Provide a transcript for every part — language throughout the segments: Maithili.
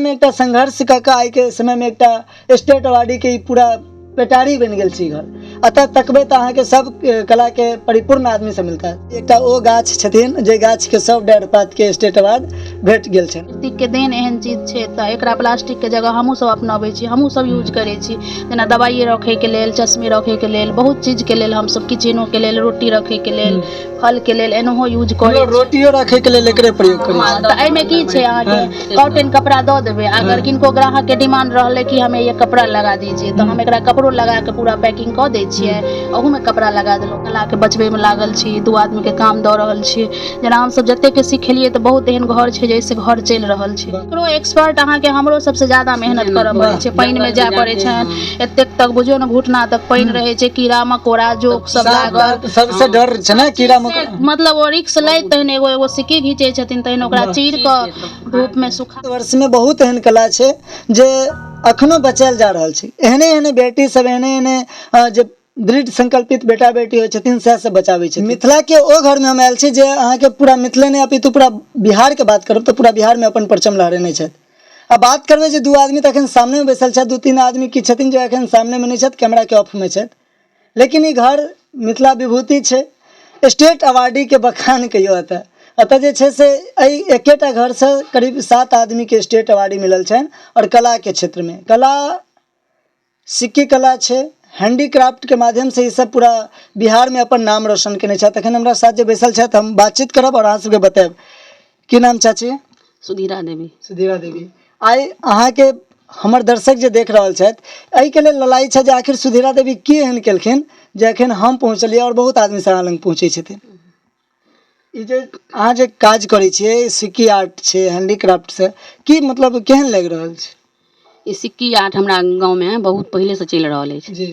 समयमे एकटा संघर्ष कऽ कऽ आइके समयमे एकटा स्टेट अवार्डीके ई पूरा पेटारी बनि गेल छै ई घर। एतऽ तकबै तऽ अहाँके सब कलाके परिपूर्ण आदमी सब मिलता। एकटा ओ गाछ छथिन जे गाछके सब डारि पातके स्टेट अवार्ड भेट गेल छनि। प्लास्टिकके देन एहन चीज छै तऽ एकरा प्लास्टिकके जगह हमहूँ सब अपनाबै छी, हमहूँ सब यूज करै छी। जेना दबाइए रखैके लेल, चश्मे रखैके लेल, बहुत चीजके लेल हमसब किचनोके लेल, रोटी रखैके लेल, फलके लेल एनाहो यूज करै छी। रोटियो रखैके लेल एकरे प्रयोग करै छी। तऽ एहिमे की छै, अहाँके कॉटन कपड़ा दऽ देबै। अगर किनको ग्राहकके डिमांड रहलै कि हमें ये कपड़ा लगा दीजिए, तऽ हम एकरा कपड़ो लगा कऽ पूरा पैकिंग कऽ दै छियै, ओहूमे कपड़ा लगा देलहुँ। कलाके बचबैमे लागल छी, 2 आदमीके काम दऽ रहल छी। जेना हमसब जतेकके सिखेलियै तऽ बहुत एहन घर छै जाहिसँ घर चलि रहल छै। एकरो एक्सपर्ट अहाँके हमरो सबसँ ज्यादा मेहनत करऽ पड़ै छै। पानिमे जाय पड़ै छनि, एतेक तक बुझियौ ने घुटना तक पानि रहै छै, कीड़ा मकोड़ा जोंक सब लागल। सबसे डर छै ने कीड़ा मकोड़ा, मतलब ओ रिक्स लैत तहन एगो एगो सिक्की घीचै छथिन, तहन ओकरा चीर कऽ धूप मे सुखा। वर्ष में बहुत एहन कला छै जे अखनो बचायल जा रहल छै। एहने एहने बेटी सब, एहने एहने जे दृढ़ संकल्पित बेटा बेटी होइ छथिन, सएह सब बचाबै छथिन। मिथिला के ओ घर में हम आयल छी जे अहाँके पूरा मिथिले नहि अपितु पूरा बिहार के बात करब तऽ पूरा बिहार में अपन परचम लहरेने छथि। आ बात करबै जे 2 आदमी तऽ एखन सामने में बैसल छथि, 2-3 आदमी की छथिन जे एखन सामने में नहि छथि, कैमरा के ऑफ में छथि। लेकिन ई घर मिथिला विभूति छै, स्टेट अवार्डी के बखान कहियो। एतऽ एतऽ जे छै से एहि एकेटा घरसँ करीब 7 आदमीके स्टेट अवार्डी मिलल छनि। आओर कलाके क्षेत्रमे कला सिक्की कला छै, हैंडीक्राफ्टके माध्यमसँ ई सब पूरा बिहारमे अपन नाम रोशन केने छथि। एखन हमरा साथ जे बैसल छथि, हम बातचीत करब आओर अहाँ सबके बतायब। की नाम चाची? सुधीरा देवी। सुधीरा देवी, आइ अहाँके हमर दर्शक जे देख रहल छथि एहिके लेल ललायित छथि जे आखिर सुधीरा देवी की एहन केलखिन जे एखन हम पहुँचलियै आओर बहुत आदमी सब अहाँ लग पहुँचै छथिन। ई जे अहाँ जे काज करै छियै, सिक्की आर्ट छै, हैंडीक्राफ्ट से की मतलब केहन लागि रहल छै? ई सिक्की आर्ट हमरा गाँवमे बहुत पहिलेसँ चलि रहल अछि जी।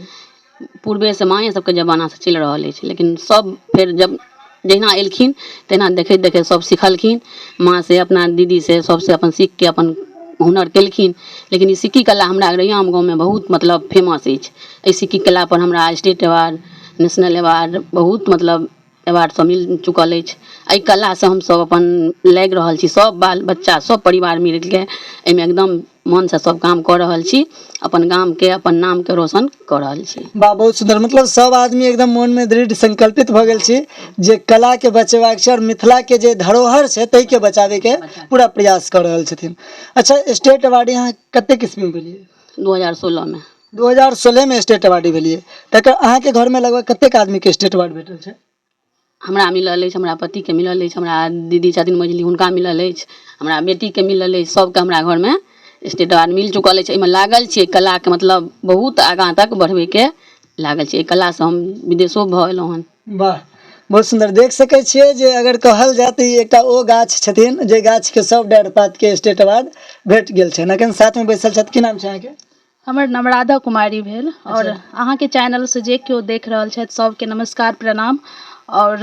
पूर्वेसँ माँए सबके जमानासँ चलि रहल अछि। लेकिन सब फेर जब जहिना एलखिन तहिना देखैत देखैत सब सिखलखिन, माँसँ, अपना दीदीसँ, सबसँ अपन सीखके अपन हुनर केलखिन। लेकिन ई सिक्की कला हमरा रैयाम गाँवमे बहुत मतलब फेमस अछि। एहि सिक्की कलापर हमरा स्टेट अवार्ड, नेशनल अवार्ड, बहुत मतलब अवार्ड सब मिल चुकल अछि। एहि कलासँ हमसब अपन लागि रहल छी, सब बाल बच्चा सब परिवार मिलके एहिमे एकदम मनसँ सब काम कऽ रहल छी, अपन गामके अपन नामके रोशन कऽ रहल छी। वाह, बहुत सुन्दर। मतलब सब आदमी एकदम मोनमे दृढ़ संकल्पित भऽ गेल छी जे कलाके बचेबाक छै आओर मिथिलाके जे धरोहर छै ताहिके बचाबैके पूरा प्रयास कऽ रहल छथिन। अच्छा, स्टेट अवार्ड अहाँ कतेक ईस्वीमे भेलियै? 2016मे। 2016मे स्टेट अवार्डी भेलियै। तकर अहाँके घरमे लगभग कतेक आदमीके स्टेट अवार्ड भेटल छै? हमरा मिलल अछि, हमरा पतिके मिलल अछि, हमरा दीदी छथिन मझिली हुनका मिलल अछि, हमरा बेटीके मिलल अछि। सबके हमरा घरमे स्टेट अवार्ड मिल चुकल अछि। एहिमे लागल छियै, कलाके मतलब बहुत आगाँ तक बढ़बैके लागल छी। एहि कलासँ हम विदेशो भऽ एलहुँ हन। वाह, बहुत सुन्दर। देख सकै छियै जे अगर कहल जाय तऽ ई एकटा ओ गाछ छथिन जे गाछके सब डारि पातके स्टेट अवार्ड भेट गेल छनि। एखन साथमे बैसल छथि, की नाम छै अहाँके? हमर नाम राधा कुमारी भेल। आओर अहाँके चैनलसँ जे केओ देख रहल छथि सबके नमस्कार, प्रणाम। आओर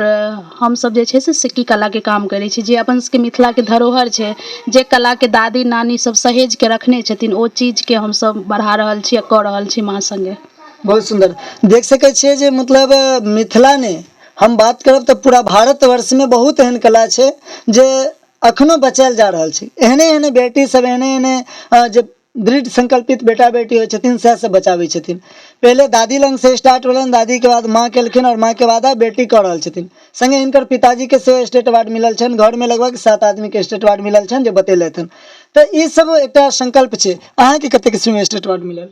हमसब जे छै से सिक्की कलाके काम करै छी, जे अपन सबके मिथिलाके धरोहर छै, जे कलाके दादी नानी सब सहेजके रखने छथिन, ओ चीजके हमसब बढ़ा रहल छी आ कऽ रहल छी माँ सङ्गे। बहुत सुन्दर। देख सकै छियै जे मतलब मिथिला नहि, हम बात करब तऽ पूरा भारतवर्षमे बहुत एहन कला छै जे अखनो बचायल जा रहल छै। एहने एहने बेटी सब, एहने एहने जे दृढ़ संकल्पित बेटा बेटी होइ छथिन, सएह सब बचाबै छथिन। पहिले दादी लगसँ स्टार्ट भेलनि, दादीके बाद माँ केलखिन आओर माँके बाद आब बेटी कऽ रहल छथिन। सङ्गे हिनकर पिताजीके सेहो स्टेट अवार्ड मिलल छनि। घरमे लगभग 7 आदमीके स्टेट अवार्ड मिलल छनि जे बतेलथि हन। तऽ ई सब एकटा संकल्प छै। अहाँके कतेक ईस्वीमे स्टेट अवार्ड मिलल?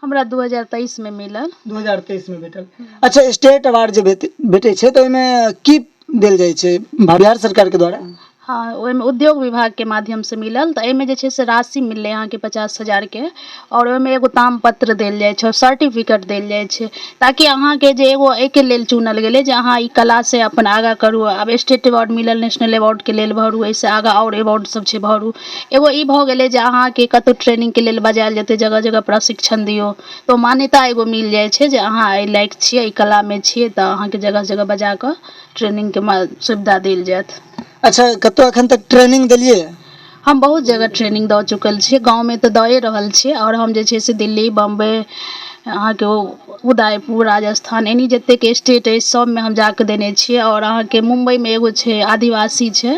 हमरा 2023मे मिलल। 2023मे भेटल। अच्छा, स्टेट अवार्ड जे भेटै छै तऽ ओहिमे की देल जाइ छै बिहार सरकारके द्वारा? हँ, ओहिमे उद्योग विभागके माध्यमसँ मिलल। तऽ एहिमे जे छै से राशि मिललै अहाँके 50,000के, आओर ओहिमे एगो तामपत्र देल जाइ छै आओर सर्टिफिकेट देल जाइ छै, ताकि अहाँके जे एगो एहिके लेल चुनल गेलै जे अहाँ ई कलासँ अपन आगाँ करू। आब स्टेट अवार्ड मिलल, नेशनल अवार्डके लेल भरू, एहिसँ आगाँ आओर अवार्ड सब छै भरू। एगो ई भऽ गेलै जे अहाँके कतहु ट्रेनिंगके लेल बजायल जेतै, जगह जगह प्रशिक्षण दियौ तऽ ओ मान्यता एगो मिल जाइ छै जे अहाँ एहि लायक छियै, एहि कलामे छियै, तऽ अहाँके जगह जगह बजा कऽ ट्रेनिंगके सुविधा देल जायत। अच्छा, कतौ एखन तक ट्रेनिंग देलियै? हम बहुत जगह ट्रेनिंग दऽ चुकल छियै। गाँवमे तऽ दए रहल छियै, आओर हम जे छै से दिल्ली, बम्बइ, अहाँके ओ उदयपुर, राजस्थान, एनी जतेक स्टेट अछि सबमे हम जाकऽ देने छियै। आओर अहाँके मुम्बइमे एगो छै आदिवासी छै,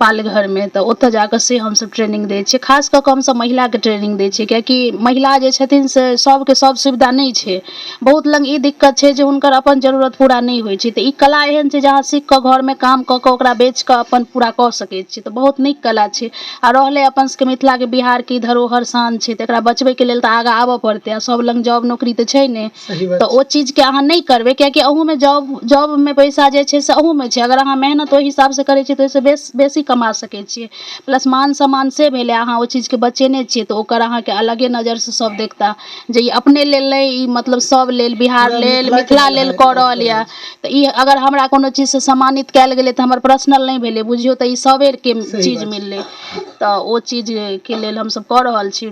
पालघरमे, तऽ ओतऽ जाकऽ से हमसब ट्रेनिंग दै छियै। खास कऽ कऽ हमसब महिलाके ट्रेनिंग दै छियै, किएकि महिला जे छथिन से सबके सब सुविधा नहि छै। बहुत लग ई दिक्कत छै जे हुनकर अपन जरूरत पूरा नहि होइ छै, तऽ ई कला एहन छै जे अहाँ सीख कऽ घरमे काम कऽ कऽ ओकरा बेच कऽ अपन पूरा कऽ सकै छी, तऽ बहुत नीक कला छै। आ रहलै अपन सबके मिथिलाके बिहारके ई धरोहर शान छै, तऽ एकरा बचबैके लेल तऽ आगाँ आबऽ पड़तै। आ सब लग जॉब नौकरी तऽ छै नहि, सही बात तऽ ओ चीजके अहाँ नहि करबै, किएकि अहूमे जॉबमे पैसा जे छै से अहूमे छै। अगर अहाँ मेहनत ओहि हिसाबसँ करै छियै तऽ ओहिसँ बेसी कमा सकै छियै। प्लस मान सम्मान से भेलै, अहाँ ओहि चीजके बचेने छियै तऽ ओकर अहाँके अलगे नजरसँ सब देखता जे ई अपने लेल नहि, ई मतलब सब लेल, बिहार पूरा लेल, मिथिलाके मिथिला लेल लेल अहाँ कऽ काज रहल कऽ यऽ। रहल तऽ ई अगर हमरा कोनो चीजसँ सम्मानित कयल गेलै तऽ हमर पर्सनल नहि भेलै, बुझियौ तऽ ई सबेके सही चीज बात छै। मिललै। तऽ ओ चीजके लेल हमसब कऽ रहल छी।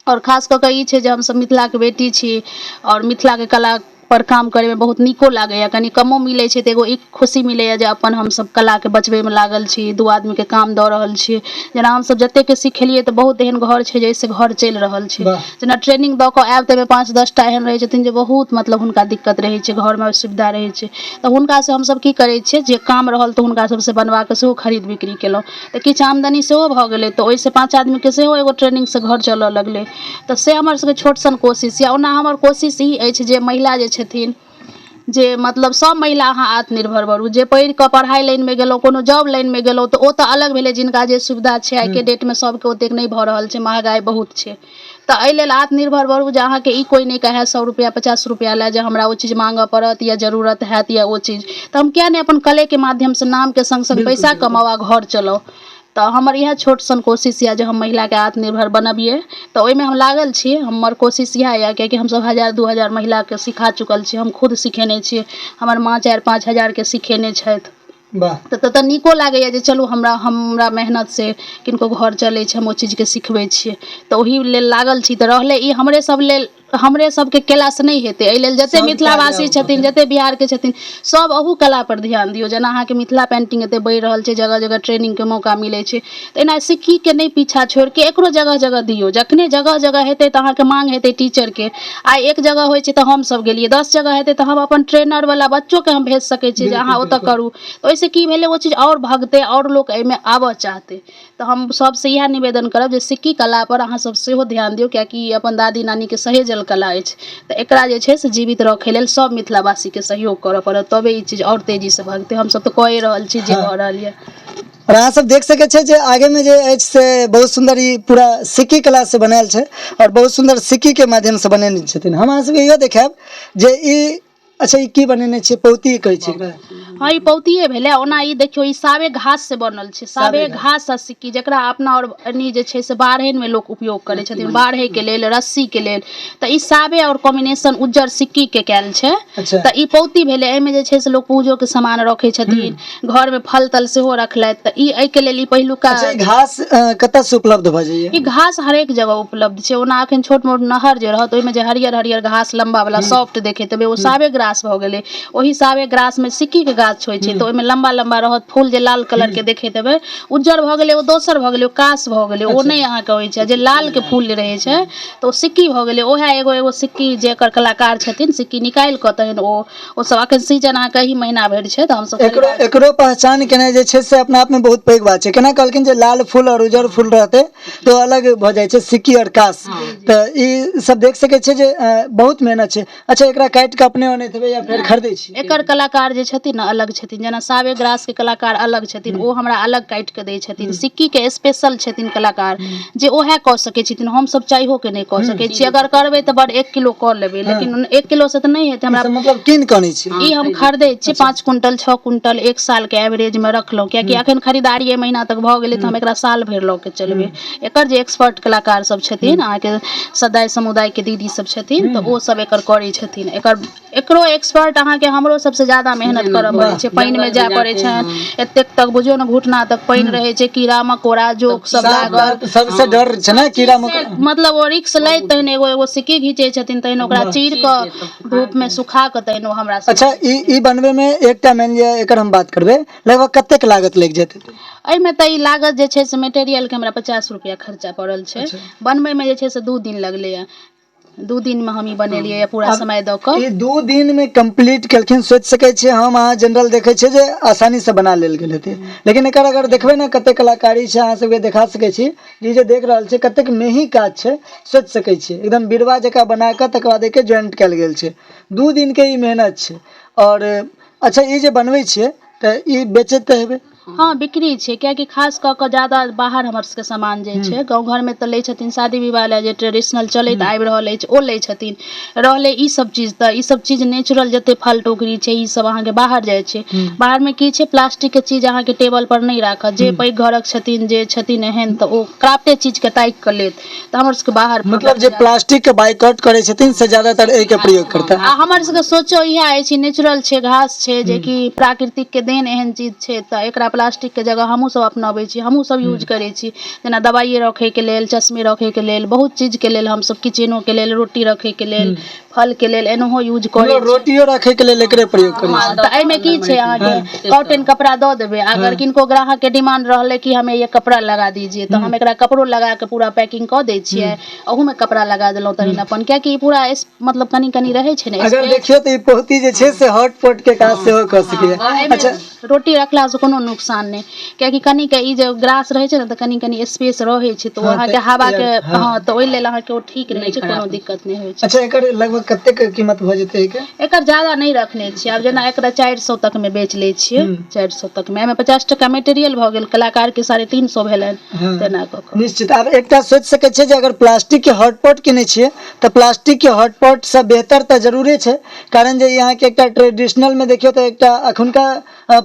आओर खास कऽ कऽ ई छै जे हमसब मिथिलाके बेटी छी आओर मिथिलाके कला पर काम करैमे बहुत नीको लागैया। कनी कमो मिलै छै तऽ एगो ई खुशी मिलैया जे अपन हमसब कलाके बचबैमे लागल छी, दू आदमीके काम दऽ रहल छी। जेना हमसब जतेकके सिखेलियै तऽ बहुत एहन घर छै जाहिसँ घर चलि रहल छै। जेना ट्रेनिंग दऽ कऽ आयब ताहिमे 5-10 टा एहन रहै छथिन जे बहुत मतलब हुनका दिक्कत रहै छै, घरमे असुविधा रहै छै, तऽ हुनकासँ हमसब की करै छियै जे काम रहल तऽ हुनका सबसँ बनबाकऽ सेहो खरीद बिक्री केलहुँ, तऽ किछु आमदनी सेहो भऽ गेलै, तऽ ओहिसँ 5 आदमीके सेहो एगो ट्रेनिंगसँ घर चलऽ लगलै। तऽ से हमर सबके छोट सन कोशिश यऽ। ओना हमर कोशिश ई अछि जे महिला जे छथिन जे मतलब सब महिला अहाँ आत्मनिर्भर बनू। जे पढ़ि कऽ पढ़ाइ लाइनमे गेलहुँ, कोनो जॉब लाइनमे गेलहुँ तऽ ओ तऽ अलग भेलै, जिनका जे सुविधा छै। आइके डेटमे सबके ओतेक नहि भऽ रहल छै, महगाइ बहुत छै, तऽ एहि लेल आत्मनिर्भर बनू जे अहाँके ई कोइ नहि कहए 100 रुपैआ 50 रुपैआ लए जे हमरा ओ चीज माँगऽ पड़त या जरूरत हैत या ओ चीज, तऽ हम किएक नहि अपन कलेके माध्यमसँ नामके सङ्ग सङ्ग पैसा कमाउ आ घर चलाउ। तऽ हमर इएह छोट सन कोशिश यऽ जे हम महिलाके आत्मनिर्भर बनबियै, तऽ ओहिमे हम लागल छी। हमर कोशिश इएह यऽ, किएकि हमसब 1000-2000 महिलाके सिखा चुकल छी, हम खुद सिखेने छी, हमर माँ 4-5 हजारके सिखेने छथि। वाह। तऽ तऽ नीको लागैए जे चलू हमरा हमरा मेहनतसँ किनको घर चलै छै, हम ओ चीजके सिखबै छियै, तऽ ओहि लेल लागल छी। तऽ रहलै ई हमरे सब लेल, हमरे सबके केलासँ नहि हेतै, एहि लेल जते सबके मिथिलावासी आगे आबऽ छथिन, पड़तै। जते बिहारके छथिन, सब अहू कलापर ध्यान दियौ। जेना अहाँके मिथिला पेन्टिंग एते बढ़ि रहल छै, जगह जगह ट्रेनिंगके मौका मिलै छै, तऽ एना सिक्कीके नहि पीछा छोड़िके एकरो जगह जगह दियौ। जखने जगह जगह हेतै तऽ अहाँके माँग हेतै टीचरके। आइ एक जगह होइ छै तऽ हमसब गेलियै, 10 जगह हेतै तऽ हम अपन ट्रेनरवला बच्चोके हम भेज सकै छियै जे बिल्कुल अहाँ ओतऽ बिल्कुल करू। तऽ ओहिसँ की भेलै, ओ चीज आओर भगतै, आओर लोक एहिमे आबऽ चाहतै। तऽ हम सबसँ इएह निवेदन करब जे सिक्की कलापर अहाँ सब सेहो ध्यान दियौ, किएकि ई अपन दादी नानीके सहेजल कला अछि, तऽ एकरा जे छै से जीवित रखै लेल सब मिथिलावासीके सहयोग करऽ पड़त, तबे ई चीज आओर तेजीसँ भगतै। हमसब तऽ कए रहल छी जे भऽ रहल यऽ। आओर अहाँ सब देख सकै छियै जे आगे में जे अछि से बहुत सुन्दर ई पूरा सिक्की कला से बनायल छै आओर बहुत सुन्दर सिक्की के माध्यम से बनेने छथिन। हम अहाँ सबके इहो देखायब जे ई अच्छा ई की बनेने छियै, पौती कहै छियै एकरा? हँ, ई पौतिए भेलै। ओना ई देखियौ, ई सावे घास से बनल छै, सावे घास आ सिक्की, जकरा अपना आओर एनी जे छै से बाढ़निमे लोक उपयोग करै छथिन, बाढ़ैके लेल, रस्सीके लेल। तऽ ई सावे आओर कॉम्बिनेशन उज्जर सिक्कीके कयल छै। अच्छा। तऽ ई पौती भेलै। एहिमे जे छै से लोक पूजोके सामान रखै छथिन, घरमे फल तल सेहो रखलथि, तऽ ई एहिके लेल ई पहिलुका। अच्छा, ई घास कतऽ से उपलब्ध भऽ जाइए? ई घास हरेक जगह उपलब्ध छै। ओना अखन छोट मोट नहर जे रहत ओहिमे जे हरियर हरियर घास लम्बा वाला सॉफ्ट देखैत हेबै, ओ सावे ग्रास भऽ गेलै। ओही सावे ग्रास मे सिक्की के गाछ होइ छै, तऽ ओहिमे लम्बा लम्बा रहत फूल जे लाल कलर के देखैत हेबै। उज्जर भऽ गेलै ओ दोसर भऽ गेलै, ओ कास भऽ गेलै, ओ नहि अहाँके होइ छै। जे लाल के फूल रहै छै तऽ ओ सिक्की भऽ गेलै। ओएह एगो एगो सिक्की जे एकर कलाकार छथिन सिक्की निकालि कऽ तहन ओ ओ सब अखन सीजन अहाँके एही महीना भरि छै, तऽ हमसब एकरो एकरो पहचान केनाइ जे छै से अपना आपमे बहुत पैघ बात छै। केना कहलखिन जे लाल फूल आओर उजर फूल रहतै तऽ अलग भऽ जाइ छै सिक्की आओर कास। तऽ ई सब देख सकै छियै जे बहुत मेहनत छै। अच्छा, एकरा काटि कऽ अपने अनैत हेबै या फेर खरीदै छी? एकर कलाकार जे छथिन ने अलग छथिन, जेना सावे ग्रास के कलाकार अलग छथिन, ओ हमरा अलग काटि कऽ दै छथिन। सिक्की के स्पेशल छथिन कलाकार जे ओएह कऽ सकै छथिन, हमसब चाहियो के नहि कऽ सकै छियै। अगर करबै तऽ बड 1 किलो कऽ लेबै, लेकिन 1 किलो से तऽ नहि हेतै हमरा। मतलब कीन कऽ अनै छी? ई हम खरीदै छी 5 क्विंटल 6 क्विंटल एक साल के एवरेज मे रखलहुँ, कियाकि अखन खरीदारी एहि महीना तक भऽ गेलै तऽ हम एकरा साल भरि लऽ के चलबै। एकर जे एक्सपर्ट कलाकार सब छथिन, अहाँके सदाय समुदाय के दीदी सब छथिन, तऽ ओ सब एकर करै छथिन। एकर एकरो एक्सपर्ट अहाँके हमरो सबसँ ज्यादा मेहनत करऽ पड़ै छै, पानिमे जाय पड़ै छनि, एतेक तक बुझियौ ने घुटना तक पानि रहै छै, कीड़ा मकोड़ा जोंक सब लागल, सबसे डर छै ने कीड़ा मकोड़ा, मतलब ओ रिक्स लैत तहन एगो एगो सिक्की घीचै छथिन, तहन ओकरा चीर कऽ धूपमे सुखा कऽ तहन ओ हमरा अच्छा, ई बनबै मे एकटा मानि लिअ एकर हम बात करबै, लगभग कतेक लागत लागि जेतै? एहिमे तऽ ई लागत जे छै से मेटेरियलके हमरा 50 रुपैआ खर्चा पड़ल छै, बनबैमे जे छै से 2 दिन लगलैए। 2 दिनमे हम ई बनेलियै पूरा समय दऽ कऽ। ई 2 दिन में कंप्लीट केलखिन। सोचि सकै छियै, हम अहाँ जनरल देखै छियै जे आसानी से बना लेल गेल हेतै, लेकिन एकर अगर देखबै ने कते कलाकारी छै, अहाँ सबके देखा सकै छी। ई जे देख रहल छै, कतेक मेही काज छै, सोचि सकै छियै। एकदम बिरवा जकाँ बना कऽ तकर बाद एहिके ज्वाइंट कयल गेल छै। 2 दिन के ई मेहनत छै। आओर अच्छा, ई जे बनबै छियै तऽ ई बेचैत तऽ हेबै? हँ, बिक्री छै, कियाकि खास कऽ कऽ ज्यादा बाहर हमर सबके सामान जाइ छै। गाँव घरमे तऽ लै छथिन शादी विवाह लए, जे ट्रेडिशनल चलैत आबि रहल अछि ओ लै छथिन। रहलै ई सब चीज, तऽ ई सब चीज नेचुरल जते फल टोकरी छै, ई सब अहाँके बाहर जाइ छै। बाहरमे की छै, प्लास्टिकके चीज अहाँके टेबल पर नहि राखत। जे पैघ घरक छथिन, जे छथिन एहन, तऽ ओ क्राफ्टे चीजके ताकि कऽ लेत। तऽ हमर सबके बाहर मतलब जे प्लास्टिक के बाइकआउट करै छथिन से ज्यादातर एहिके प्रयोग करता। आ हमर सबके सोचो इएह अछि, नेचुरल छै, घास छै, जेकि प्राकृतिक के देन एहन चीज छै, तऽ एकरा प्लास्टिक के जगह हमहूँ सब अपनाबै छी, हमहूँ सब यूज करै छी। जेना दबाइए रखैके लेल, चश्मे रखैके लेल, बहुत चीजके लेल हमसब, किचनो के लेल, रोटी रखैके लेल, फलके लेल एनाहो यूज करै मतलब रोटियो रखै के लेल एकरे प्रयोग करै छी? तऽ एहिमे की छै, अहाँके कॉटन कपड़ा दऽ देबै। अगर किनको ग्राहक के डिमांड रहलै कि हमें ये कपड़ा लगा दीजिए, तऽ हम एकरा कपड़ो लगा कऽ पूरा पैकिंग कऽ दै छियै। ओहूमे कपड़ा लगा देलहुँ तहन अपन, कियाकि ई पूरा मतलब कनि कनि रहै छै ने। अगर देखियौ तऽ ई पोती जे छै से हॉट पॉट के काज सेहो कऽ सकैए। एहिमे अच्छा। रोटी रखलासँ कोनो नुकसान नहि, कियाकि कनिके ई जे ग्रास रहै छै ने, तऽ कनि कनि स्पेस रहै छै, तऽ ओ अहाँके हवाके हँ, तऽ ओहि लेल अहाँके ओ ठीक रहै छै, कोनो दिक्कत नहि होइ छै। अच्छा, एकर लगभग कतेक कीमत भऽ जेतै एहिके? एकर ज्यादा नहि रखने छियै। आब जेना एकरा 400 तकमे बेच लै छियै, 400 तकमे। एहिमे 50 टका मेटेरियल भऽ गेल, कलाकारके 350 भेलनि, तेना कऽ कऽ। निश्चित। आब एकटा सोचि सकै छियै जे अगर प्लास्टिक के हॉटपॉट किनै छियै तऽ प्लास्टिक के हॉटपॉट से बेहतर तऽ जरूरे छै, कारण जे ई अहाँके एकटा ट्रेडिशनल मे देखियौ तऽ एकटा एखुनका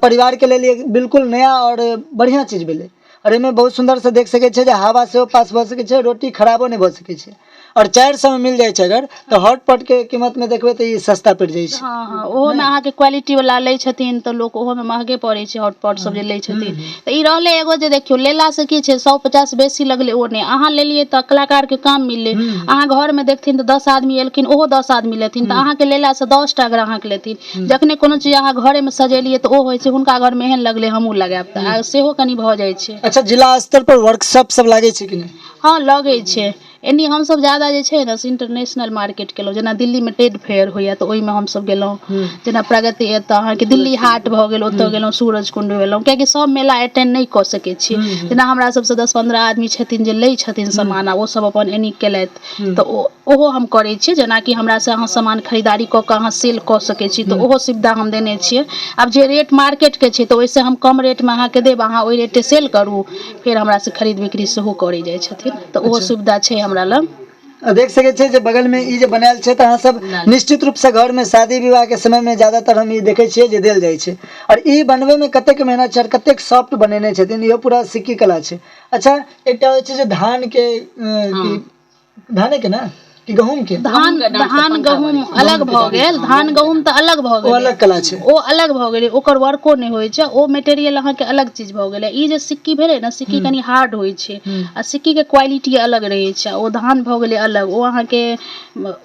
परिवार के लेल ई बिल्कुल नया आओर बढ़िआँ चीज भेलै। आओर एहिमे बहुत सुन्दर से देख सकै छियै जे हवा सेहो पास भऽ सकै छै, रोटी खराबो नहि भऽ सकै छै, आओर 400 मे मिल जाइ छै अगर, तऽ हॉटपॉट के कीमत मे देखबै तऽ ई सस्ता पड़ि जाइ छै। हँ, ओहोमे अहाँके क्वालिटी वाला लै छथिन तऽ लोक, ओहोमे महगे पड़ै छै हॉटपॉट सब जे लै छथिन। तऽ ई रहलै एगो जे देखियौ, लेलासँ की छै, 150 बेसी लगलै ओ नहि, अहाँ लेलियै तऽ कलाकारके काम मिललै। अहाँ घरमे देखथिन तऽ 10 आदमी एलखिन, ओहो 10 आदमी लेथिन, तऽ अहाँके लेलासँ 10 टा ग्राहक लेथिन। जखने कोनो चीज अहाँ घरेमे सजेलियै तऽ ओ होइ छै, हुनका घरमे एहन लगलै, हमहूँ लगायब, तऽ सेहो कनि भऽ जाइ छै। अच्छा, जिला स्तर पर वर्कशॉप सब लागै छै कि नहि? हँ, लगै छै। एन्नी हमसभ ज्यादा जे छै ने से इंटरनेशनल मार्केट केलहुँ। जेना दिल्लीमे ट्रेड फेयर होइए, तऽ ओहिमे हमसभ गेलहुँ। जेना प्रगति एतऽ अहाँके दिल्ली हाट भऽ गेल, ओतऽ गेलहुँ, सूरज कुण्ड गेलहुँ, कियाकि सभ मेला अटेंड नहि कऽ सकै छी। जेना हमरा सभसँ 10-15 आदमी छथिन जे लै छथिन सामान आ ओसभ अपन एनी केलथि, तऽ ओ ओहो हम करै छियै। जेनाकि हमरासँ अहाँ सामान खरीदारी कऽ कऽ अहाँ सेल कऽ सकै छी, तऽ ओहो सुविधा हम देने छियै। आब जे रेट मार्केटके छै, तऽ ओहिसँ हम कम रेटमे अहाँके देब, अहाँ ओहि रेटे सेल करू। फेर हमरासँ खरीद बिक्री सेहो करै जाइ छथिन, तऽ ओहो सुविधा छै हमरा लग। आ देख सकै छियै जे बगलमे ई जे बनायल छै, तऽ अहाँ सब निश्चित रूपसँ घरमे शादी विवाहके समयमे ज्यादातर हम ई देखै छियै जे देल जाइ छै। आओर ई बनबैमे कतेक मेहनत छै आओर कतेक सॉफ्ट बनेने छथिन, इहो पूरा सिक्की कला छै। अच्छा, एकटा होइ छै जे धानके की धाने के ने कि गहूँम के? धान, धान गहूँम अलग भऽ गेल। धान गहूँम तऽ अलग भऽ ओ गेलै। अलग कला छै। ओ अलग भऽ गेलै, ओकर वर्को नहि होइ छै, ओ मेटेरियल अहाँके अलग चीज भऽ गेलै। ई जे सिक्की भेलै ने, सिक्की कनि हार्ड होइ छै आ सिक्कीके क्वालिटी अलग रहै छै। ओ धान भऽ गेलै अलग। ओ अहाँके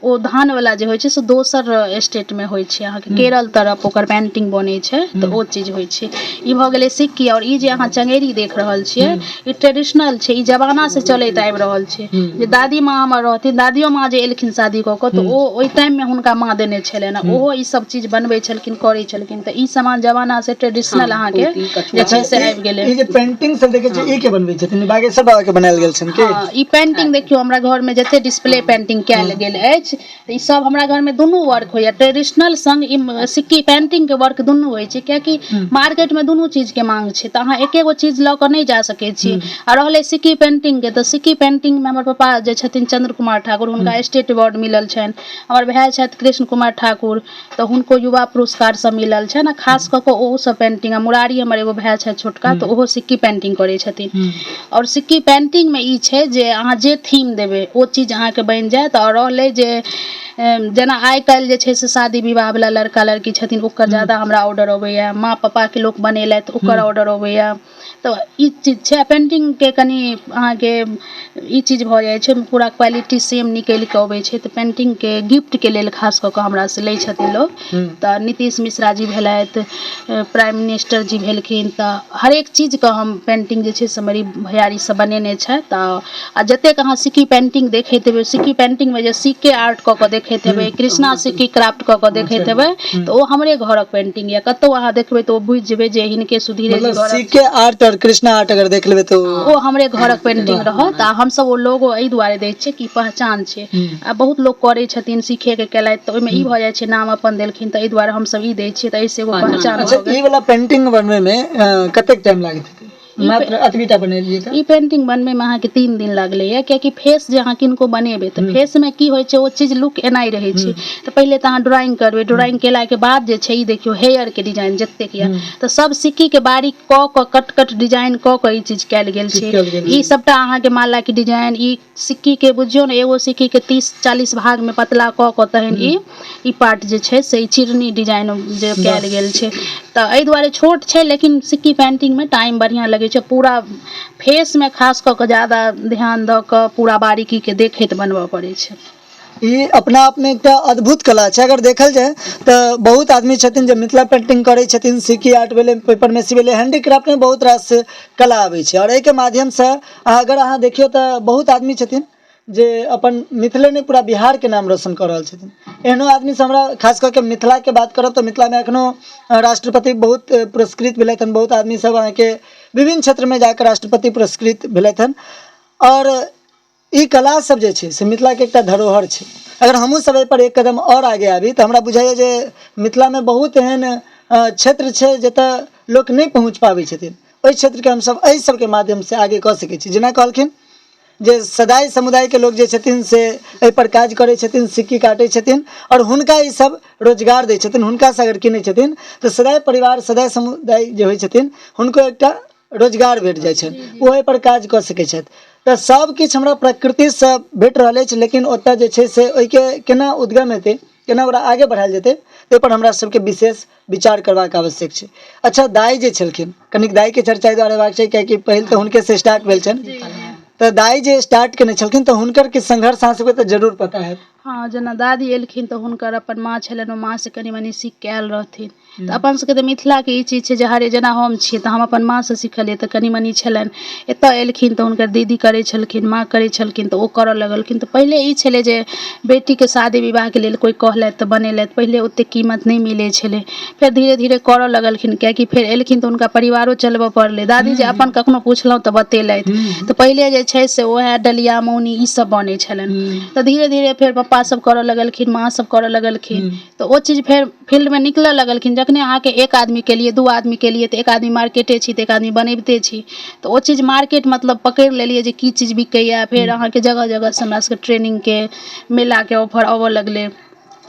ओ धानवला जे होइ छै से दोसर स्टेटमे होइ छै, अहाँके केरल तरफ ओकर पेन्टिंग बनै छै, तऽ ओ चीज होइ छै। ई भऽ गेलै सिक्की। आओर ई जे अहाँ चङ्गेरी देख रहल छियै, ई ट्रेडिशनल छै। ई जमानासँ चलैत आबि रहल छै, जे दादी माँ हमर रहथिन, दादियो माँ जे एलखिन शादी कऽ कऽ, तऽ ओ ओहि टाइममे हुनका माँ देने छलनि, ओहो ई सब चीज बनबै छलखिन, करै छलखिन। तऽ ई सामान जमानासँ ट्रेडिशनल अहाँके जे छै से आबि गेलै। ई जे पेंटिंग सब देखै छियै, ई के बनबै छथिन? बागेश्वर बाबा के बनायल गेल छनि की? हँ, ई पेंटिंग देखियौ, हमरा घरमे जते डिस्प्ले पेंटिंग कयल गेल अछि, तऽ ई सब हमरा घरमे दुनू वर्क होइया, ट्रेडिशनल संग ई सिक्की पेंटिंग के वर्क दुनू होइ छै, कियाकि मार्केट मे दुनू चीज के मांग छै, तऽ अहाँ एके गो चीज लऽ कऽ नहि जा सकै छी। आ रहलै सिक्की पेंटिंग के, तऽ सिक्की पेंटिंग मे हमर पापा जे छथिन चंद्र कुमार ठाकुर, हुनका स्टेट अवार्ड मिलल छनि। हमर भाय छथि कृष्ण कुमार ठाकुर, तऽ हुनको युवा पुरस्कार सब मिलल छनि। आ खास कऽ कऽ ओहो सब पेंटिंग। आ मुरारी हमर एगो भाय छथि छोटका, तऽ ओहो सिक्की पेंटिंग करै छथिन। आओर सिक्की पेंटिंगमे ई छै जे अहाँ जे थीम देबै ओ चीज अहाँके बनि जायत। आओर रहलै जे जेना आइ काल्हि जे छै से शादी विवाहवला लड़का लड़की छथिन, ओकर ज्यादा हमरा ऑर्डर अबैए। माँ पापाके लोक बनेलथि, ओकर ऑर्डर अबैए। तऽ ई चीज छै आ पेन्टिंगके कनि अहाँके ई चीज भऽ जाइ छै पूरा क्वालिटी सेम निकलि कऽ अबै छै तऽ पेन्टिंगके गिफ्टके लेल खास कऽ कऽ हमरासँ लै छथिन लोक। तऽ नीतीश मिश्रा जी भेलथि, प्राइम मिनिस्टर जी भेलखिन, तऽ हरेक चीजके हम पेन्टिंग जे छै से हमर ई भैयारी सब बनेने छथि। तऽ आ जतेक अहाँ सिक्की पेन्टिंग देखैत हेबै, सिक्की पेन्टिंगमे जे सिक्के आर्ट कऽ कऽ देखैत हेबै, कृष्णा सिक्की क्राफ्ट कऽ कऽ देखैत हेबै, तऽ ओ हमरे घरक पेन्टिंग यऽ। कतहु अहाँ देखबै तऽ ओ बुझि जेबै जे हिनके सुधीरे जी मतलब घरक सीके आर्ट और कृष्णा आर्ट अगर देख लेबै तऽ ओ हमरे घरक पेन्टिंग रहत। आ हमसब ओ लोगो एहि दुआरे दै छियै कि पहचान छै। आ बहुत लोक करै छथिन सीखेके केलथि तऽ ओहिमे ई भऽ जाइ छै नाम अपन देलखिन, तऽ एहि दुआरे हमसब ई दै छियै, तऽ एहिसँ एगो पहचान अच्छा भऽ गेल। ई वाला पेंटिंग बनबै मे कतेक टाइम लागैत हेतै? मात्र एतबीटा बनेलियै तऽ ई पेन्टिंग बनबैमे अहाँके 3 दिन लागलैए, कियाकि फेस जे अहाँ किनको बनेबै तऽ फेसमे की होइ छै, ओ चीज लुक एनाइ रहै छै। तऽ पहिले तऽ अहाँ ड्रॉइंग करबै, ड्रॉइंग केलाके बाद जे छै ई देखियौ हेयरके डिजाइन जतेक यऽ तऽ सब सिक्कीके बारीक कऽ कऽ कट कट डिजाइन कऽ कऽ ई चीज कयल गेल छै। कयल गेल। ई सबटा अहाँके मालाके डिजाइन ई सिक्कीके बुझियौ ने एगो सिक्कीके 30-40 भागमे पतला कऽ कऽ तहन ई पार्ट जे छै से ई चिरनी डिजाइन जे कयल गेल छै। तऽ एहि दुआरे छोट छै, लेकिन सिक्की पेन्टिंगमे टाइम बढ़िआँ लगै छै। पूरा फेसमे खास कऽ कऽ ज्यादा ध्यान दऽ कऽ पूरा बारीकीके देखैत बनबऽ पड़ै छै। ई अपना आपमे एकटा अद्भुत कला छै। अगर देखल जाय तऽ बहुत आदमी छथिन जे मिथिला पेंटिंग करै छथिन, सिक्की आर्ट भेलै, पेपर मेसी भेलै, हैंडीक्राफ्टमे बहुत रास कला आबै छै। आओर एहिके माध्यमसँ अगर अहाँ देखियौ तऽ बहुत आदमी छथिन जे अपन मिथिले नहि पूरा बिहारके नाम रोशन कऽ रहल छथिन। एहनो आदमीसँ हमरा खास कऽ के मिथिलाके बात करब तऽ मिथिलामे एखनो राष्ट्रपति बहुत पुरस्कृत भेलथि हन, बहुत आदमी सब अहाँके विभिन्न क्षेत्रमे जाकऽ राष्ट्रपति पुरस्कृत भेलथि हन। आओर ई कला सब जे छै से मिथिलाके एकटा धरोहर छै। अगर हमहूँ सब एहिपर एक कदम आओर आगे आबी तऽ हमरा बुझाइए जे मिथिलामे बहुत एहन क्षेत्र छै जतऽ लोक नहि पहुँच पाबै छथिन। ओहि क्षेत्रके हमसब एहि सबके माध्यमसँ आगे कऽ सकै छी। जेना कहलखिन जे सदाय समुदायके लोक जे छथिन से एहिपर काज करै छथिन, सिक्की काटै छथिन आओर हुनका ई सब रोजगार दै छथिन। हुनकासँ अगर किनै छथिन तऽ सदाय परिवार, सदाय समुदाय जे होइ छथिन हुनको एकटा रोजगार भेट जाइ छनि, ओ एहिपर काज कऽ सकै छथि। तऽ सब किछु हमरा प्रकृतिसँ भेट रहल अछि, लेकिन ओतऽ जे छै से ओहिके केना उद्गम हेतै, केना ओकरा आगे बढ़ायल जेतै, ताहिपर हमरा सबके विशेष विचार करबाक आवश्यक छै। अच्छा, दाइ जे छलखिन, कनिक दाइके चर्चा एहि दुआरे हेबाक छै कियाकि पहिल तऽ हुनकेसँ स्टार्ट भेल छनि। तऽ दाइ जे स्टार्ट केने छलखिन तऽ हुनकर किछु संघर्ष अहाँ सबके तऽ जरूर पता हैत। हँ, जेना दादी एलखिन तऽ हुनकर अपन माँ छलनि, ओ माँसँ कनि मनि सीख कऽ आयल रहथिन। तऽ अपन सबके तऽ मिथिलाके ई चीज छै जे हरे जेना हम छियै तऽ हम अपन माँसँ सिखलियै तऽ कनि मनि छलनि। एतऽ एलखिन तऽ हुनकर दीदी करै छलखिन, माँ करै छलखिन तऽ ओ करऽ लगलखिन। तऽ पहिले ई छलै जे बेटीके शादी विवाहके लेल कोइ कहलथि तऽ बनेलथि, पहिले ओतेक कीमत नहि मिलै छलै। फेर धीरे धीरे करऽ लगलखिन, किएकि फेर एलखिन तऽ हुनका परिवारो चलबऽ पड़लै। दादी जे अपन कखनो पुछलहुँ तऽ बतेलथि। तऽ पहिले जे छै से वएह डलिया मौनी ई सब बनै छलनि। तऽ धीरे धीरे फेर पप्पा सब करऽ लगलखिन, माँ सब करऽ लगलखिन, तऽ ओ चीज फेर फील्डमे निकलऽ लगलखिन। जखने अहाँके एक आदमी केलियै, दू आदमी केलियै, तऽ एक आदमी मार्केटे छी तऽ एक आदमी बनबिते छी, तऽ ओ चीज मार्केट मतलब पकड़ि लेलियै जे की चीज बिकैए। फेर अहाँके जगह जगहसँ हमरा सबके ट्रेनिंगके मेलाके ऑफर अबऽ लगलै।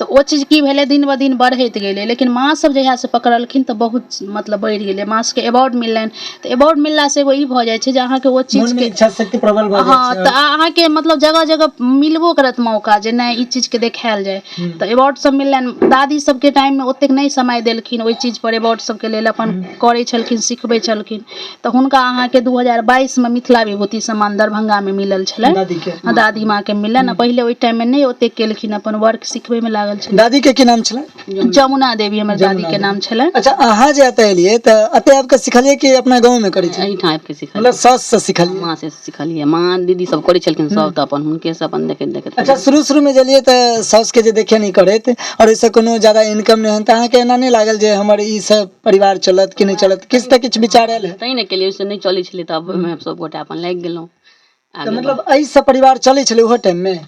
तऽ ओ चीज की भेलै, दिन ब दिन बढ़ैत गेलै। लेकिन माँ सब जहियासँ पकड़लखिन तऽ बहुत मतलब बढ़ि गेलै। माँ सबके अवार्ड मिललनि, तऽ अवार्ड मिललासँ एगो ई भऽ जाइ छै जे अहाँके ओ मोनमे चीजके इच्छा शक्ति प्रबल भऽ जाइ हँ, छै। तऽ अहाँके मतलब जगह जगह मिलबो करत मौका जे नहि ई चीजके देखायल जाय। तऽ अवार्ड सब मिललनि। दादी सबके टाइममे ओतेक नहि समय देलखिन ओहि चीजपर, अवार्ड सबके लेल अपन करै छलखिन, सिखबै छलखिन। तऽ हुनका अहाँके 2022मे मिथिला विभूति सम्मान दरभंगामे मिलल छलनि। दादीके? हँ, दादी माँके मिललनि। आ पहिले ओहि टाइममे नहि ओतेक केलखिन, अपन वर्क सिखबैमे लागल छलखिन। दादीके की नाम छलनि? जमुना देवी हमर दादीके नाम छलनि। अच्छा, अहाँ जे एतऽ एलियै तऽ एतऽ आबि कऽ सिखलियै कि अपना गाँवमे करै छलियै? एहिठाम आबि कऽ सिखलियै। मतलब साउससँ सिखलियै? माँ से सिखलियै, माँ दीदी सब करै छलखिन सब तऽ अपन हुनके से अपन देखैत देखैत। अच्छा, शुरू शुरूमे गेलियै तऽ साउसके जे देखियनि ई करैत आओर ओहिसँ कोनो ज्यादा इनकम नहि होइन, तऽ अहाँके एना नहि लागल जे हमर ई सब परिवार चलत कि नहि चलत? किछु तऽ किछु विचार आयल हैत। तैँ ने केलियै, ओहिसँ नहि चलै छलै तऽ ओहिमे सब गोटा अपन लागि गेलहुँ। तऽ मतलब एहिसँ परिवार चलै छलै ओहो टाइममे?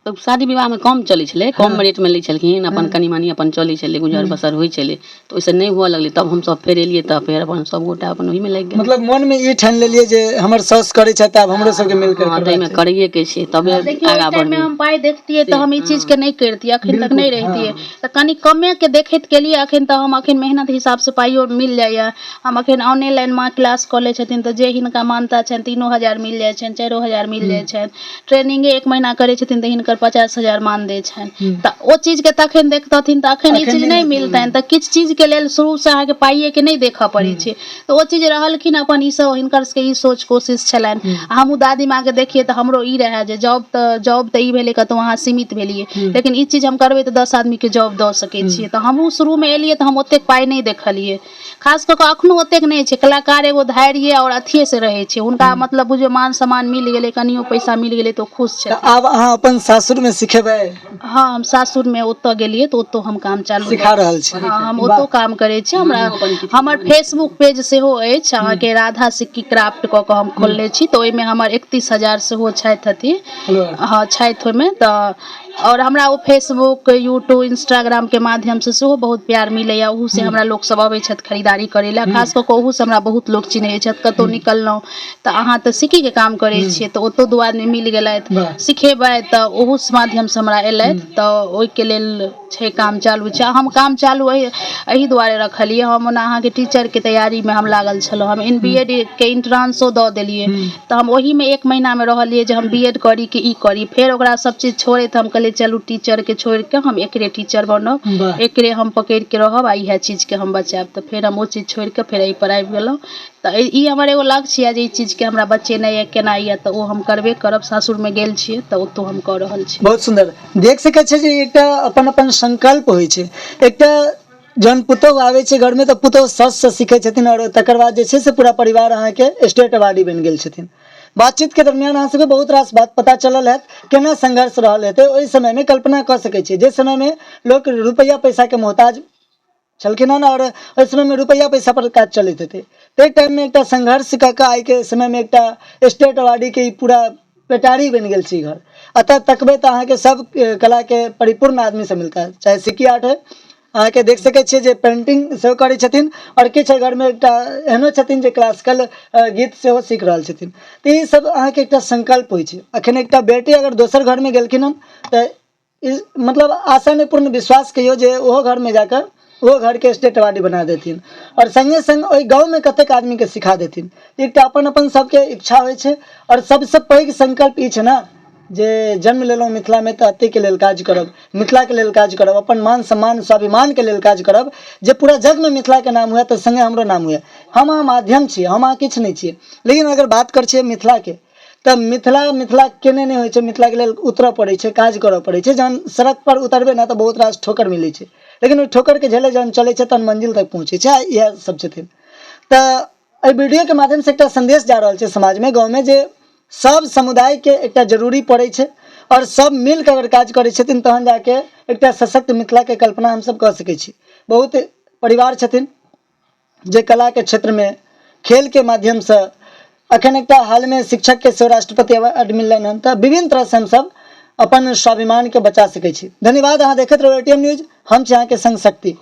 तब शादी विवाहमे कम चलै छलै, कम रेटमे लै छलखिन, अपन कनि मनि अपन चलै छलै, गुजर बसर होइ छलै। तऽ ओहिसँ नहि हुअ लगलै, तब हमसब फेर एलियै तऽ फेर अपन सब गोटा अपन ओहिमे लागि गेलहुँ। मतलब मोनमे ई ठानि लेलियै जे हमर साउस करै छथि तऽ आब हमरो सबके मिलके हँ, ताहिमे करैएके छै तबे देखियौ, ओहि आगाँ टाइममे बढ़बै। हम पाइ देखतियै तऽ हम ई चीजके नहि करितियै, अखन तक नहि रहितियै। तऽ कनि कमेके देखैत केलियै। अखन तऽ हम अखन मेहनत हिसाबसँ पाइयो मिल जाइए। हम अखन ऑनलाइन माँ क्लास कऽ लै छथिन तऽ जे हिनका मानता छनि 3,000 मिल जाइ छनि, 4,000 मिल जाइ छनि। ट्रेनिंगे 1 महीना करै छथिन तऽ हिनकर हिनकर 50,000 मानदेय छनि। तऽ ओ चीजके तखन देखतथिन तऽ अखन ई चीज नहि मिलतनि। तऽ किछु चीजके लेल शुरूसँ अहाँके पाइएके नहि देखऽ पड़ै छै। तऽ ओ चीज रहलखिन अपन ई सब हिनकर सबके ई सोच कोशिश छलनि। आ हमहूँ दादी माँके देखियै तऽ हमरो ई रहए जे जॉब तऽ ई भेलै कतहु अहाँ सीमित भेलियै, लेकिन ई चीज हम करबै तऽ 10 आदमीके जॉब दऽ सकै छियै। तऽ हमहूँ शुरूमे एलियै तऽ हम ओतेक पाइ नहि देखलियै, खास कऽ कऽ अखनो ओतेक नहि छै। कलाकार एगो धैर्य आओर अथिये से रहै छै, हुनका मतलब बुझियौ मान सम्मान मिल गेलै, कनियो पैसा मिल गेलै तऽ ओ खुश छथिन। तऽ आब अहाँ अपन सासुरमे सिखेबै? हँ, हम सासुरमे ओतऽ गेलियै तऽ ओतौ हम काम चालू सिखा रहल छी। हँ, हम ओतौ काम करै छी। हमरा हमर फेसबुक पेज सेहो अछि अहाँके, राधा सिक्की क्राफ्ट कऽ कऽ हम खोलने छी, तऽ ओहिमे हमर 31,000 सेहो छथि अथी, हँ छथि ओहिमे। तऽ आओर हमरा ओ फेसबुक, यूट्यूब, इंस्टाग्रामके माध्यमसँ सेहो बहुत प्यार मिलैए। ओहूसँ हमरा लोकसभ अबै छथि खरीदारी करै लए, खास कऽ कऽ ओहूसँ हमरा बहुत लोक चिन्है छथि। कतहु निकललहुँ तऽ अहाँ तऽ सिक्कीके काम करै छियै, तऽ ओतौ 2 आदमी मिल गेलथि, सिखेबै, तऽ ओहू माध्यमसँ हमरा एलथि। तऽ ओहिके लेल छै काम चालू छै। हम काम चालू एहि दुआरे रखलियै, हम ओना अहाँके टीचरके तैयारीमे हम लागल छलहुँ, हम एन बी एड के इंट्रांसो दऽ देलियै। तऽ हम ओहिमे 1 महीनामे रहलियै जे हम बी एड करी कि ई करी। फेर ओकरा सब चीज छोड़ैत हम कहलियै चलू टीचरके छोड़िके हम एकरे टीचर बनब, एकरे हम पकड़िके रहब आ इएह चीजके हम बचायब। तऽ फेर हम ओ चीज छोड़िके फेर एहिपर आबि गेलहुँ। तऽ ई हमर एगो लक्ष्य यऽ जे ई चीजके हमरा बचेनाइ यऽ, केनाइ यऽ, तऽ ओ हम करबे करब। सासुरमे गेल छियै तऽ ओतौ हम कऽ रहल छी। बहुत सुन्दर। देख सकै छियै जे एकटा अपन अपन संकल्प होइ छै। एकटा जहन पुतोहु आबै छै घरमे तऽ पुतोहु सासुसँ सीखै छथिन आओर तकर बाद जे छै से पूरा परिवार अहाँके स्टेट अवार्डी बनि गेल छथिन। बातचीतके दरमियान अहाँ सबके बहुत रास बात पता चलल हैत, केना संघर्ष रहल हेतै ओहि समयमे। कल्पना कऽ सकै छियै जे समयमे लोक रुपैआ पैसाके मोहताज छलखिन हन आओर ओहि समयमे रुपैआ पैसापर काज चलैत हेतै, ताहि टाइममे एकटा संघर्ष कऽ कऽ आइके समयमे एकटा स्टेट अवार्डीके ई पूरा पेटारी बनि गेल छै ई घर। एतऽ तकबै तऽ अहाँके सब कलाके परिपूर्ण आदमी सब मिलता, चाहे सिक्की आर्ट होइ, अहाँके देख सकै छियै जे पेन्टिंग सेहो करै छथिन आओर किछु एहि घरमे एकटा एहनो छथिन जे क्लासिकल गीत सेहो सीख रहल छथिन। तऽ ई सब अहाँके एकटा संकल्प होइ छै। अखन एकटा बेटी अगर दोसर घरमे गेलखिन हन तऽ ई मतलब आशा नहि, पूर्ण विश्वास कहियौ जे ओहो घरमे जाकऽ ओहो घरके स्टेट अवार्डी बना देथिन आओर सङ्गे सङ्ग ओहि गाँवमे कतेक आदमीके सिखा देथिन। एकटा अपन अपन सबके इच्छा होइ छै आओर सबसँ पैघ संकल्प ई छै ने जे जन्म लेलहुँ मिथिलामे तऽ एतेकके लेल काज करब, मिथिलाके लेल काज करब, अपन मान सम्मान स्वाभिमानके लेल काज करब, जे पूरा जगमे मिथिलाके नाम हुए तऽ सङ्गे हमरो नाम हुए। हम अहाँ माध्यम छी, हम अहाँ किछु नहि छियै, लेकिन अगर बात करै छियै मिथिलाके तऽ मिथिला मिथिला केने नहि होइ छै। मिथिलाके लेल उतरऽ पड़ै छै, काज करऽ पड़ै छै। जहन सड़कपर उतरबै ने तऽ बहुत रास ठोकर मिलै छै, लेकिन ओहि ठोकरके झेलैत जहन चलै छै तहन मंजिल तक पहुँचै छै। आ इएह सब छथिन। तऽ एहि वीडियोके माध्यमसँ एकटा सन्देश जा रहल छै समाजमे, गाँवमे, जे सब समुदायके एकटा जरूरी पड़ै छै आओर सब मिलके अगर काज करै छथिन तहन जाके एकटा सशक्त मिथिलाके कल्पना हमसब कऽ सकै छी। बहुत परिवार छथिन जे कलाके क्षेत्रमे खेलके माध्यमसँ, अखन एकटा हालमे शिक्षकके सेहो राष्ट्रपति अवार्ड मिललनि हन, तऽ विभिन्न तरहसँ हमसब अपन स्वाभिमानके बचा सकै छी। धन्यवाद। अहाँ देखैत रहू एटीएम न्यूज, हम छी अहाँके संग शक्ति।